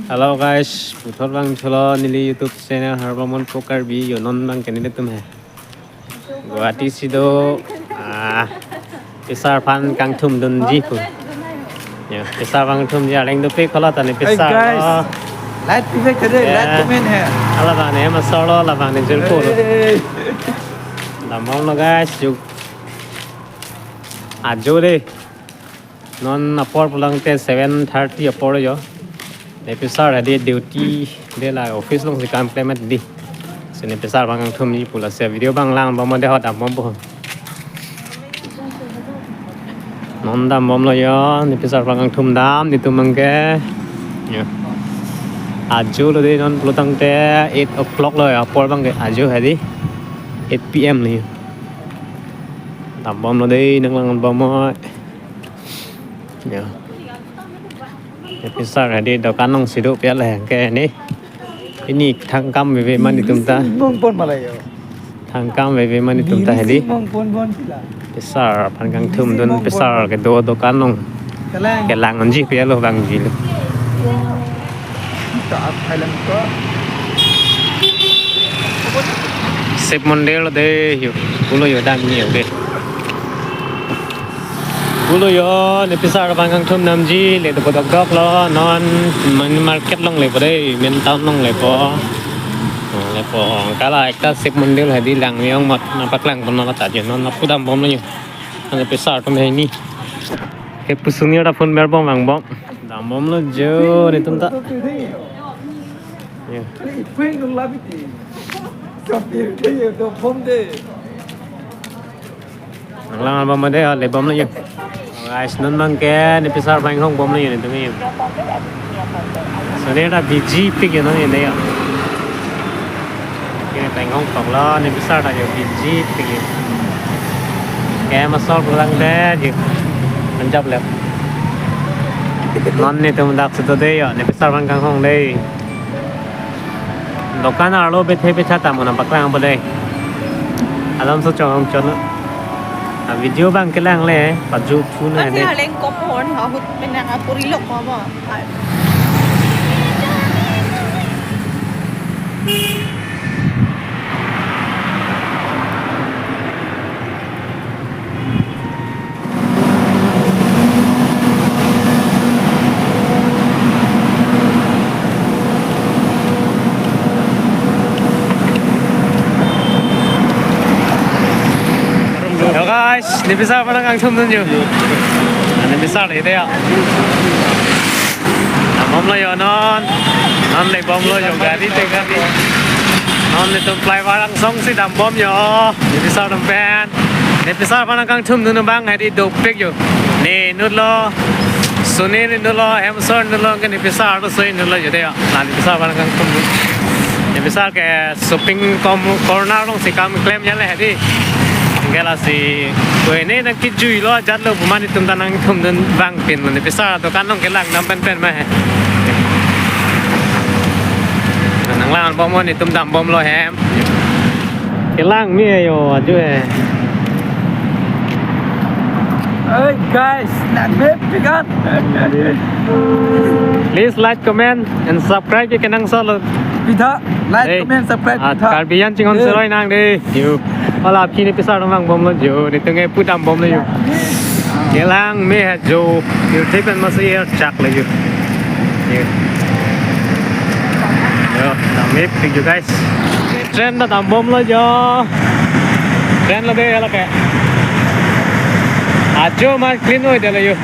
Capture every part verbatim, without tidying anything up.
Hello guys, puthot vangthulo neli YouTube channel Harbamon Pro Karbi. Yo, non abang ke nelitum he Guwahati si do, ah, pisar aphan kangthumdunji pu. Ya, pisar aphan kangthumji, arleng dopik kholot ta ne. Hey, pisar guys. Lo. Like, share, comment, yeah, he. Alabang ne masolo, labang ne jirpo lo. Hey. Dambomlo guys, yuk. Ajo de. Non apor pulang te seven thirty apor yo. Ne pisar hadi duty de, la office alongsi kam klemet di. Si ne pisar aphan kangthumji pu, lasi video abang langbom de, ho dambompo. Non dambomlo yo, ne pisar aphan kangthumdam netum abang ke. Yo. Ajo lo de, non pulo tangte eight o'clock lo yo, apor abang ke ajo hadi eight P M lo yo. Dambomlo de, nanglangbom. Yo. Ne pisar hadi dokan alongsi do pu ya le ke ne. Pini thangkam veve ma netum ta. Mong pon malai yo. Thangkam veve ma netum ta hadi. Mong pon pon pila. Pisar aphan kangthumdun, pisar kedo dokan along. Kelang. Kelangji pu ya lo, vangji lo. Ta Thailand ko. Shiv Mandir lo de yo. Pulo yo, dam ni yo de. Pulo yo, ne pisar aphan kangthumdamji, le dokdok lo, non main market along lepo de, main town along lepo. Ah, lepo, kala ekta Shiv Mandir hadi lang yong mat, nangpaklang pon nangpacharge, non lapu dambomlo yo. Ane pisar atum hini. Ke pusung yo, ta phone berbom vangbom. Dambomlo yo, netum ta. Yo. Nanglangbom de, lebomlo yo. Guys, non abang ke ne pisar aphan hongbomlo yo netum yo. So ne ta busy pik yo non yo ne yo. Ke ne aphan hongtoklo, ne pisar ta yo busy pik yo. Ke masol pulang de yo. Anjap le. Non netum dak si do de yo, ne pisar aphan kanghong de. Dokan arlo bethe betha ta mo nangpaklangpo de. Alam so chong chon. A video abang kelang le, paju thu na. Ati ne. Aleng kom hon ha hut penang apuri lok ko mo. Yo guys, ne pisar aphan kangthumdun yo. Ne pisar le de ya. Dambomlo yo non. Non lebomlo yo, gari te gari. Non netum flyover angsong si dambom yo. Ne pisar atum pen. Ne pisar aphan kangthumdun abang hadi dopik yo. Ne inut lo, Sunil inut lo, Hemsor inut lo, ke ne pisar lo, so inut lo yo de yo. La ne pisar aphan kangthumdun. Ne pisar ke shopping kom corner alongsi kam klem ya le hadi. Ke lasi, ko ne nangkijui lo, ajat lo pu ma netum ta nangthumdun vangpinlo, ne pisar dokan along kelangdam penpen ma he. Nanglangbom, netum dambomlo hem. Kelang me yo, ajo he. Hey guys, nang me pikan. Please like, comment and subscribe ke kenangsot lo. Pida, like, hey, comment, subscribe, ah, pida. Karbi Anglong chingong, hey, seroi nang de. Yo. Hala aphi ne pisar atum vangbomlo yo, netum ke pu dambomlo yo. Kelang me ha yo. Yo, thip and masir chak lo yo. Yo. Yo, dam me pik yo guys. Train ta dambomlo yo. Train lo de, hala ke. Ajo mar clean oi de lo yo.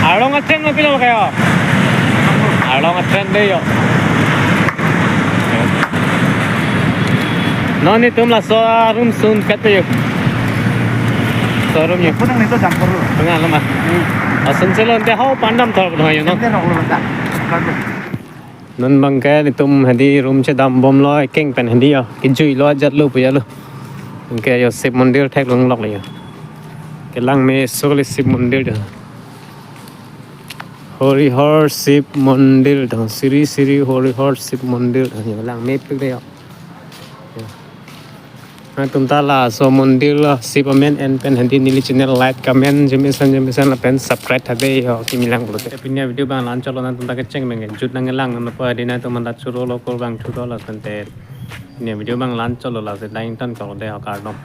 Arlong a-train ma pilo ke yo. Arlong a-train de yo. Non netum laso room sunpet yo. Showroom yo. Putang nito jam perlu. Tengah lemah. Hmm. Asun selon te hau pandam thor lo yo non. Sente rok lo ta. Bagus. Non abang ke netum hadi room chedambomlo, ekeng pen hadi yo. Kijui lo, ajat lo pu ya lo. Anke yo Shiv Mandir theklong lok lo yo. Kelang me so le Shiv Mandir do. Hori Har Shiv Mandir do. Sri Sri Hori Har Shiv Mandir do. Yo, lang me pik de yo. Yo. Nangtum ta laso mondir lo, Shiv Amen en pen handi neli channel like, comment, jemesen jemesen lapen subscribe tha dei ho, kimi lang pulote. Pini avideo abang la-anchot lo, nangtum ta kecheng abang ke jut nangkelang nangpo, hadi nangtum anta churo lo, kur abang churo lo sente. Pini avideo abang la-anchot lo, lasi dang ton ko dei ho, kardom.